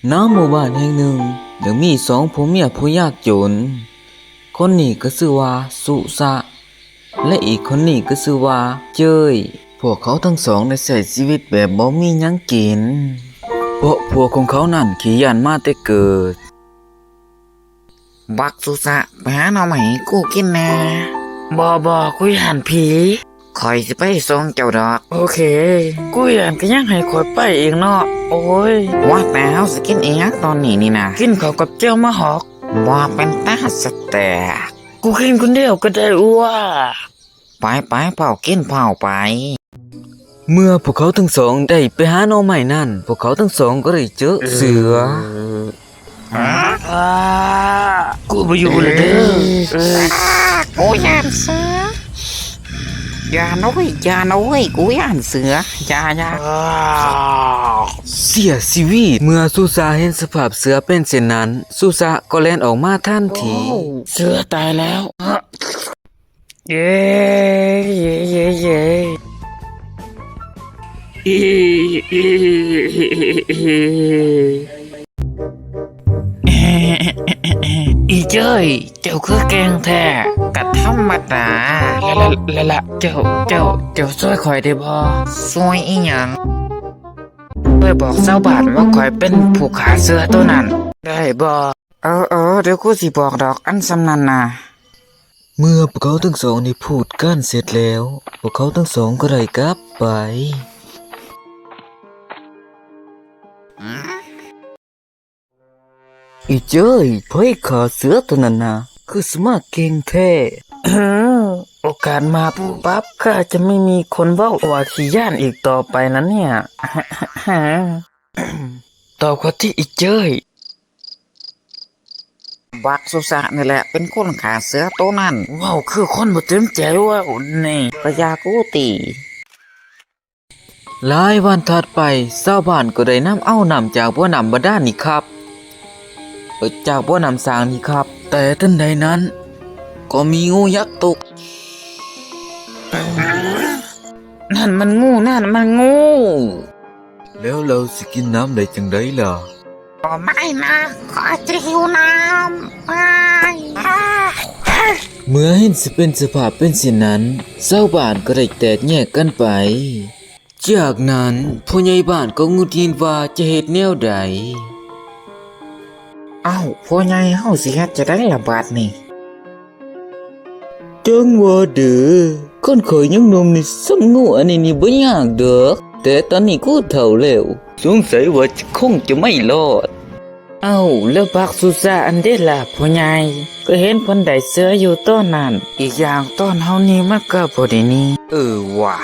ນະໝູ່ບ້ານແຫ່ງໜຶ່ງ ຍັງມີສອງຜົວເມຍຜູ້ຍາກຈົນ. ຄົນນີ້ກໍຊື່ວ່າສຸສະ ແລະ ອີກຄົນນີ້ກໍຊື່ວ່າເຈີຍ. ພວກເຂົາທັງສອງໄດ້ໃຊ້ຊີວິດແບບບໍ່ມີຫຍັງກິນ ເພາະຜົວຂອງເຂົານັ້ນຂີ້ຢ້ານມາແຕ່ເກີດ. ບັກສຸສະ, ໄປຫາໜໍ່ໄມ້ໃຫ້ກູກິນແດ່. ບໍ່, ບໍ່, ກູຢ້ານຜີ. ຂ້ອຍຊິໄປສົ່ງເຈົ້າດອກ. ໂອເຄ. ກູຢ້ານກໍຍັງໃຫ້ຂ້ອຍໄປອີກເນາະ. ໂອ້ຍ. ວ່າແຕ່ເຮົາຊິກິນອີ່ຫຍັງຕອນນີ້ນີ້ນະ? ກິນເຂົ້າກັບແຈ່ວມະຫອກ. ບໍ່ເປັນຕາສະແຕກ. ກູກິນຄົນດຽວກໍໄດ້. ອ້ວ. ໄປໆ ເຝົ້າກິນເຝົ້າໄປ. ເມື່ອພວກເຂົາທັງສອງໄດ້ໄປຫາໜໍ່ໄມ້ນັ້ນ, ພວກເຂົາທັງສອງກໍໄດ້ເຈີເສືອ. ອ້າ ກູບໍ່ຢູ່ແລ້ວເດີ. ກູຢ້ານເສືອ. ຢ່ານະເວີຍ, ຢ່ານະເວີຍ, ກູຢ້ານເສືອ. ຢ່າ, ຢ່າ. ເສຍຊີວິດ. ເມື່ອສຸສະເຫັນສະພາບເສືອເປັນເຊັ່ນນັ້ນ, ສຸສະກໍແລ່ນອອກມາທັນທີ. ໂອ້, ເສືອຕາຍແລ້ວ. ເຢ້ ເຢ້ ເຢ້ ເຢ້. ອີເຈີຍ, ເຈົ້າຄືເກັ່ງແທ້. ກະທຳມະດາ. ລະ ລະ ລະ ລະ ເຈົ້າ ເຈົ້າ ເຈົ້າຊ່ວຍຂ້ອຍໄດ້ບໍ່? ຊ່ວຍອີ່ຫຍັງ? ຊ່ວຍບອກຊາວບ້ານວ່າຂ້ອຍເປັນຜູ້ຂ້າເສືອໂຕນັ້ນ ໄດ້ບໍ່? ເອີ ເອີ ດຽວກູຊິບອກດອກ ອັນສ່ຳນັ້ນນະ. ເມື່ອພວກເຂົາທັງສອງໄດ້ພູດກັນເສັດແລ້ວ, ພວກເຂົາທັງສອງກໍໄດ້ກັບໄປ. ອີເຈີຍ, ໃຜຂ້າເສືອໂຕນັ້ນນະ? ຄືສະມາເກັ່ງແທ້. ໂອກາດມາປຸບປັບ, ຂ້າຈະໄມ່ມີຄົນເວົ້າວ່າຂີ້ຢ້ານອີກຕໍ່ໄປນະເນຍ. ຕອບຂ້ອຍຕິ ອີເຈີຍ. ບັກສຸສະນີ້ແຫຼະເປັນຄົນຂ້າເສືອໂຕນັ້ນ. ເວົ້າຄືຄົນບໍ່ເຕັມໃຈເວົ້ານີ້. ກະຢ່າກູຕິ. ຫຼາຍວັນຖັດໄປ, ຊາວບ້ານກໍໄດ້ນຳເອົານ້ຳຈາກບໍ່ນ້ຳບາດານນີ້ຂັບ, ເອີ ຈາກບໍ່ນ້ຳສ້າງນີ້ຂັບ. ແຕ່ທັນໃດນັ້ນ, ກໍມີງູຍັກຕົກ. ນັ້ນມັນງູ, ນັ້ນມັນງູ. ແລ້ວເຮົາຊິກິນນ້ຳໄດ້ຈັ່ງໃດລະ? ບໍ່ໄໝ້ນະ, ຂ້ອຍຈະຫິວນ້ຳ. ເມື່ອເຫັນສະເປັນສະພາບເປັນເຊັ່ນນັ້ນ, ຊາວບ້ານກໍໄດ້ແຕກແຍກກັນໄປ. ຈາກນັ້ນ, ພໍ່ໃຫຍ່ບ້ານກໍຫງຸດຫງິດວ່າຈະເຮັດແນວໃດ. ອ້າວ, ພໍ່ໃຫຍ່, ເຮົາຊິເຮັດຈັ່ງໃດລະບາດນີ້? ຈັ່ງວ່າເດີ, ຄັນຂ້ອຍຍັງໜຸ່ມນີ້, ຊຳງູອັນນີ້ນີ້ບໍ່ຍາກດອກ, ແຕ່ຕອນນີ້ກູເຖົ້າແລ້ວ, ສົງໄສວ່າຈະຄົງຈະໄມ່ລອດ. ເອົ້າ, ແລ້ວບັກສຸສະອັນເດລະ, ພໍ່ໃຫຍ່? ກໍເຫັນເພິ່ນໄດ້ເສືອຢູ່ຕອນນັ້ນ. ອີກຢ່າງ, ຕອນເຮົານີ້ມັນກໍບໍ່ໄດ້ໜີ. ເອີຫວາ.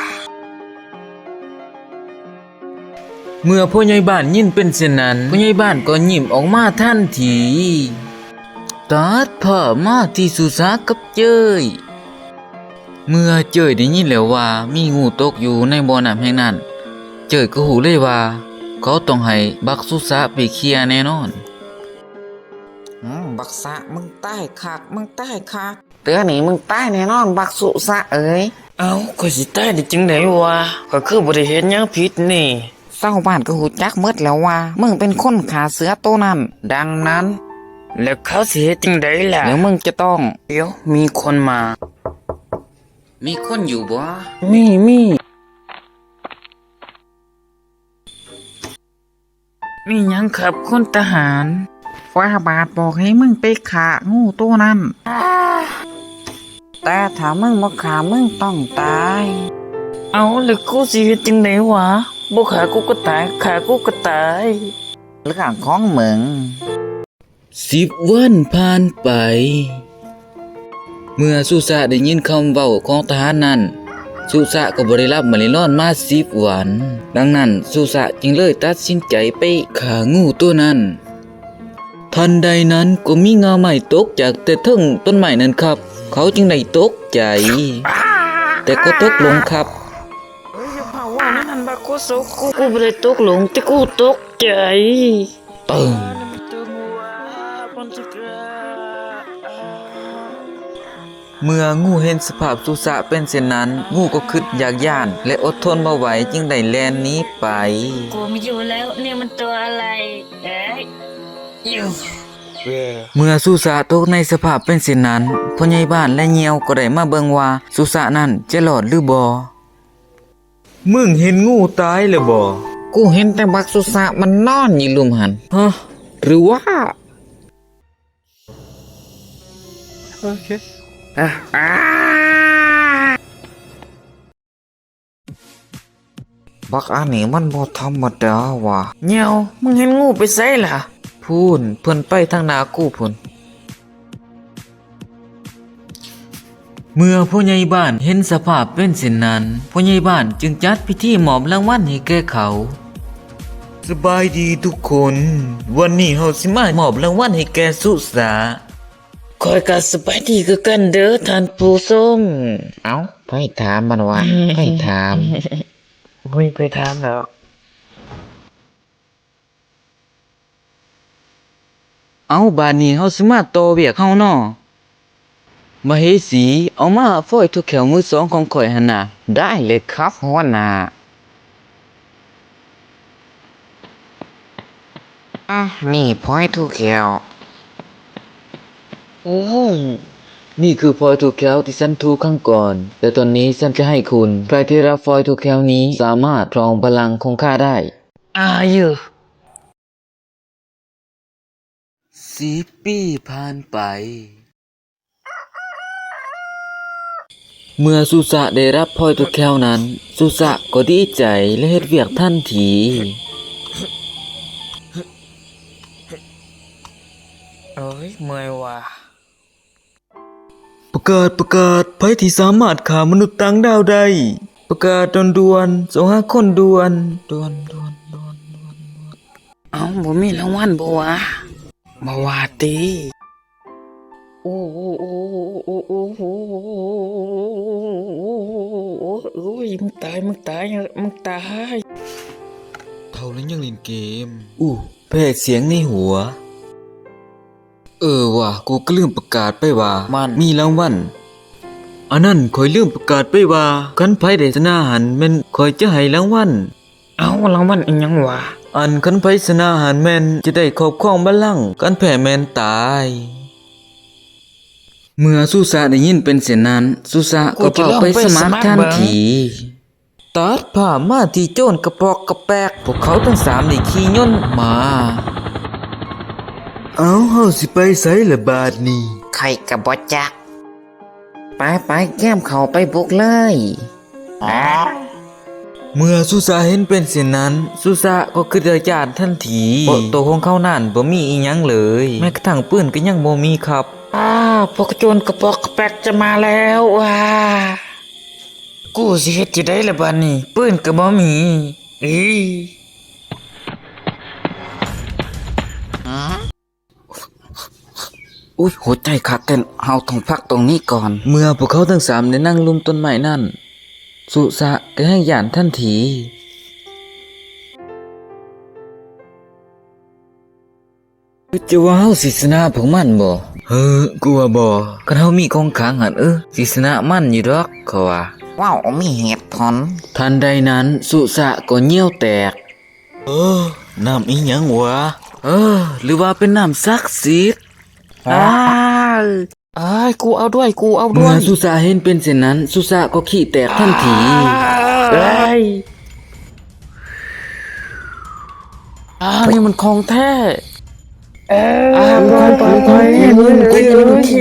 ເມື່ອພໍ່ໃຫຍ່ບ້ານຍິນເປັນເຊັ່ນນັ້ນ, ພໍ່ໃຫຍ່ບ້ານກໍຍິ້ມອອກມາທັນທີ. ຕັດພາບມາທີ່ສຸສະກັບເຈີຍ. ເມື່ອເຈີຍໄດ້ຍິນແລ້ວວ່າມີງູຕົກຢູ່ໃນບໍ່ນ້ຳແຫ່ງນັ້ນ, ເຈີຍກໍຮູ້ເລີຍວ່າເຂົາຕ້ອງໃຫ້ບັກສຸສະໄປເຄຍແນ່ນອນ. ອືມ, ບັກສະ, ມຶງຕາຍຄັກ, ມຶງຕາຍຄັກ. ເທື່ອນີ້ມຶງຕາຍແນ່ນອນ ບັກສຸສະເອີຍ. ເອົ້າ, ຂ້ອຍຊິຕາຍໄດ້ຈັ່ງໃດວະ? ຂ້ອຍຄືບໍ່ໄດ້ເຮັດຫຍັງຜິດນີ້. ຊາວບ້ານກໍຮູ້ຈັກໝົດແລ້ວວ່າ ມຶງເປັນຄົນຂ້າເສືອໂຕນັ້ນ. ດັ່ງນັ້ນ, ແລ້ວເຂົາຊິເຮັດຈັ່ງໃດລະ? ແລ້ວມຶງຈະຕ້ອງ. ດຽວ, ມີຄົນມາ. ມີຄົນຢູ່ບໍ່? ມີ, ມີ. ມີຫຍັງຄັບ ຄຸນທະຫານ? ຟ້າບາດບອກໃຫ້ມຶງໄປຂ້າງູໂຕນັ້ນ. ແຕ່ຖ້າມຶງບໍ່ຂ້າ ມຶງຕ້ອງຕາຍ. ເອົ້າ, ແລ້ວກູຊິເຮັດຈັ່ງໃດຫວາ? ບໍ່ຂ້າກູກໍຕາຍ, ຂ້າກູກໍຕາຍ. ເລື່ອງຂອງມຶງ. ສິບວັນຜ່ານໄປ. ເມື່ອສຸສະໄດ້ຍິນຄຳເວົ້າຂອງທະຫານນັ້ນ, ສຸສະກໍບໍ່ໄດ້ຫຼັບບໍ່ໄດ້ນອນມາສິບວັນ. ດັ່ງນັ້ນ, ສຸສະຈຶ່ງເລີຍຕັດສິນໃຈໄປຂ້າງູໂຕນັ້ນ. ທັນໃດນັ້ນ, ກໍມີງ່າໄມ້ຕົກຈາກແຕ່ເທິງຕົ້ນໄມ້ນັ້ນຄັບ. ເຂົາຈຶ່ງໄດ້ຕົກໃຈ, ແຕ່ກໍຕົກຫຼົງຄັບ. ເອີຍ, ຢ່າພາເວົ້າແນວນັ້ນ, ບັກໂຄສົກ. ກູ, ກູບໍ່ໄດ້ຕົກຫຼົງ, ແຕ່ກູຕົກໃຈ. ປຶ້ງ. ເມື່ອງູເຫັນສະພາບສຸສະເປັນເຊັ່ນນັ້ນ, ງູກໍຄຶດຢາກຢ້ານ ແລະ ອົດທົນບໍ່ໄຫວ ຈຶ່ງໄດ້ແລ່ນໜີໄປ. ກູບໍ່ຢູ່ແລ້ວ, ນີ້ມັນຕົວອະໄລ? ເອີ, ເມື່ອສຸສະຕົກໃນສະພາບເປັນເຊັ່ນນັ້ນ, ພໍ່ໃຫຍ່ບ້ານ ແລະ ຍ່ຽວກໍໄດ້ມາເບິ່ງວ່າສຸສະນັ້ນຈະລອດຫຼືບໍ່. ມຶງເຫັນງູຕາຍແລ້ວບໍ່? ກູເຫັນແຕ່ບັກສຸສະມັນນອນຢູ່ລຸ່ມຫັ້ນ. ຮະ? ຫຼືວ່າ ໂອເຄ ອ່າ ອ່າ ບັກອັນນີ້ມັນບໍ່ທຳມະດາຫວາ. ຍ່ຽວ, ມຶງເຫັນງູໄປໃສລະ? ພຸ້ນ, ເພິ່ນໄປທາງໜ້າກູພຸ້ນ. ເມື່ອຜູ້ໃຫຍ່ບ້ານເຫັນສະພາບເປັນເຊັ່ນນັ້ນ, ຜູ້ໃຫຍ່ບ້ານຈຶ່ງຈັດພິທີມອບລາງວັນໃຫ້ແກ່ເຂົາ. ສະບາຍດີທຸກຄົນ, ວັນນີ້ເຮົາຊິມາມອບລາງວັນໃຫ້ແກ່ສຸສະ. ຂ້ອຍກໍສະບາຍດີຄືກັນເດີທ່ານຜູ້ຊົມ. ເອົ້າ, ໃຜຖາມມັນວະ? ໃຜຖາມ? ໂອ້ຍ, ໃຜຖາມແລ້ວ. ເອົ້າ, ບາດນີ້ເຮົາຊິມາຕໍ່ວຽກເຮົາເນາະ. ມະເຫສີ, ເອົາມາຟອຍຖົ່ວແຂວມືສອງຂອງຂ້ອຍຫັ້ນນະ. ໄດ້ເລີຍຄັບຫົວໜ້າ. ອາ ນີ້ຟອຍຖົ່ວແຂວ. ໂອ້ ນີ້ຄືຟອຍຖົ່ວແຂວທີ່ສັນຖືຄັ້ງກ່ອນ, ແຕ່ຕອນນີ້ສັນຈະໃຫ້ຄຸນ. ໃຜທີ່ຮັບຟອຍຖົ່ວແຂວນີ້ສາມາດຄອງບັນລັງຂອງຂ້າໄດ້. ອາຍ. ສິບປີຜ່ານໄປ. ເມື່ອສຸສະໄດ້ຮັບພອຍທຸກແຂວນັ້ນ, ສຸສະກໍດີໃຈ ແລະ ເຮັດວຽກທັນທີ. ໂອ້ຍ ເມື່ອຍວ່າ. ປະກາດ, ປະກາດ, ໃຜທີ່ສາມາດຂ້າມະນຸດຕ່າງດາວໄດ້, ປະກາດດ່ວນໆ, ຊອກຫາຄົນດ່ວນ, ດ່ວນ, ດ່ວນ, ດ່ວນ, ດ່ວນ, ດ່ວນ. ເອົ້າ, ບໍ່ມີລາງວັນບໍ່ວະ? ບໍ່ວ່າຕິ. ໂອ້, ໂອ້, ໂອ້, ໂອ້, ໂອ້, ໂອ້, ໂອ້, ໂອ້, ໂອ້ຍ, ມຶງຕາຍ, ມຶງຕາຍ, ມຶງຕາຍ. ເຖົ້າແລ້ວຍັງຫຼິ້ນເກມ. ອູ້, ແພ້ສຽງໃນຫົວ. ເອີວ່າ, ກູກໍລືມປະກາດໄປວ່າມັນມີລາງວັນ. ອັນນັ້ນ, ຂ້ອຍລືມປະກາດໄປວ່າ ຄັນໃຜໄດ້ຊະນະຫັ້ນແມ່ນຂ້ອຍຈະໃຫ້ລາງວັນ. ເອົ້າ, ລາງວັນອີ່ຫຍັງຫວາ? ອັນ, ຄັນໃຜຊະນະຫັ້ນແມ່ນຈະໄດ້ຄອບຄອງບັນລັງ, ຄັນແພ້ແມ່ນຕາຍ. ເມື່ອສຸສະໄດ້ຍິນເປັນເຊັ່ນນັ້ນ, ສຸສະກໍເຝົ້າໄປສະໝັກທັນທີ. ຕັດພາບມາທີ່ໂຈນກະປອກກະແປກ, ພວກເຂົາທັງສາມໄດ້ຂີ່ຍົນມາ. ເອົ້າ, ເຮົາຊິໄປໃສລະບາດນີ້? ຂ້ອຍກໍບໍ່ຈັກ. ໄປໆ, ກຽມເຂົ້າໄປບຸກເລີຍ. ເມື່ອສຸສະເຫັນເປັນເຊັ່ນນັ້ນ, ສຸສະກໍຄິດໄດ້ຢ້ານທັນທີ, ເພາະໂຕຂອງເຂົານັ້ນບໍ່ມີອີ່ຫຍັງເລີຍ, ແມ້ກະທັ່ງປືນກໍຍັງບໍ່ມີຄັບ. ອ້າ, ພວກໂຈນກະປອກກະແປກຈະມາແລ້ວ. ອ້າ. ກູຊິເຮັດຈັ່ງໃດລະບາດນີ້? ປືນກໍບໍ່ມີ. ອີ. ອຸ້ຍ, ຫົວໃຈຂາດເຕັ້ນ, ເຮົາຕ້ອງພັກຕົງນີ້ກ່ອນ. ເມື່ອພວກເຂົາທັງສາມໄດ້ນັ່ງລຸ່ມຕົ້ນໄມ້ນັ້ນ, ສຸສະກໍແຮ່ງຢ້ານທັນທີ. ຄິດຈະວ່າເຮົາຊິຊະນະພວກມັນບໍ່? ເຮີ, ກູວ່າບໍ່. ຄັນເຮົາມີຂອງຂັງຫັ້ນ, ເອີ, ຊິຊະນະມັນຢູ່ດອກ, ຂ້ອຍວ່າ. ເວົ້າມີເຫດຜົນ. ທັນໃດນັ້ນ, ສຸສະກໍຍ່ຽວແຕກ. ເອີ, ນ້ຳອີ່ຫຍັງຫວາ? ເອີ, ຫຼືວ່າເປັນນ້ຳສັກສິດ? ອ້າ. ອ້າຍ, ກູເອົາດ້ວຍ, ກູເອົາດ້ວຍ. ເມື່ອສຸສະເຫັນເປັນເຊັ່ນນັ້ນ, ສຸສະກໍຂີ້ແຕກທັນທີ. ອ້າຍ. ອ້າວ, ນີ້ມັນຂອງແທ້. ເອີ, ອ້າວ, ປອຍ, ປອຍ, ປອຍ, ນີ້ມັນຂີ້, ນີ້ມັນຂີ້,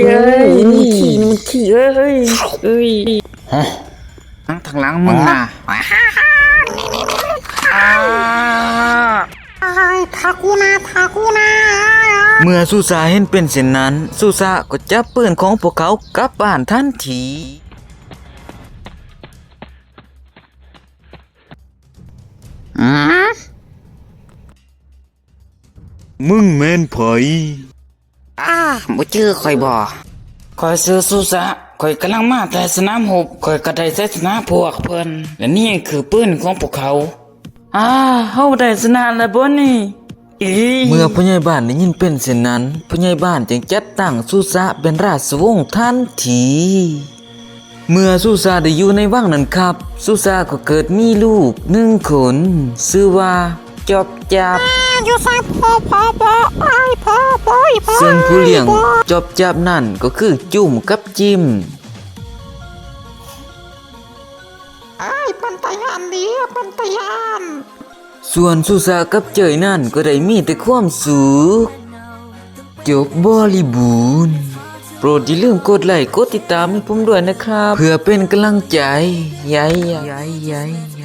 ນີ້ມັນຂີ້, ເອີຍ, ເອີຍ. ຮະ? ທາງຫຼັງມຶງນະ. ອ້າ. ອ້າຍ, ຖ້າກູນະ, ຖ້າກູນະ. ເມື່ອສຸສະເຫັນເປັນເຊັ່ນນັ້ນ, ສຸສະກໍຈັບປືນຂອງພວກເຂົາກັບບ້ານທັນທີ. ອືມ? ມຶງແມ່ນໃຜ? ອ້າ, ບໍ່ຈື່ຂ້ອຍບໍ? ຂ້ອຍຊື່ສຸສະ, ຂ້ອຍກຳລັງມາແຕ່ສະໜາມຮົບ, ຂ້ອຍກໍໄດ້ໄຊຊະນະພວກເພິ່ນ, ແລະ ນີ້ຄືປືນຂອງພວກເຂົາ. ອ້າ, ເຮົາໄດ້ຊະນະແລ້ວບໍນີ້? ອີ. ເມື່ອຜູ້ໃຫຍ່ບ້ານໄດ້ຍິນເປັນເຊັ່ນນັ້ນ, ຜູ້ໃຫຍ່ບ້ານຈຶ່ງຈັດຕັ້ງສຸສະເປັນລາຊະວົງທັນທີ. ເມື່ອສຸສະໄດ້ຢູ່ໃນວັງນັ້ນຄັບ, ສຸສະກໍເກີດມີລູກໜຶ່ງຄົນ, ຊື່ວ່າ ຈອບຈັບ ຢູ່ໃສ ພໍ ພໍ ພໍ ອ້າຍ ພໍ ພໍ ພໍ ສ່ວນຜູ້ລ້ຽງ ພໍ ຈອບຈັບນັ້ນກໍຄືຈຸ້ມກັບຈິ້ມ. ອ້າຍ ປັນຕາຢ້ານເດ ປັນຕາຢ້ານ. ສ່ວນສຸສາກັບເຈີຍນັ້ນກໍໄດ້ມີແຕ່ຄວາມສຸກ. ຈົບບໍລິບູນ. ໂປດຢ່າລືມກົດໄລ້ ກົດຕິດຕາມໃຫ້ຜົມດ້ວຍນະຄັບ ເພື່ອເປັນກຳລັງໃຈ. ໃຫຍ່ ໃຫຍ່ ໃຫຍ່.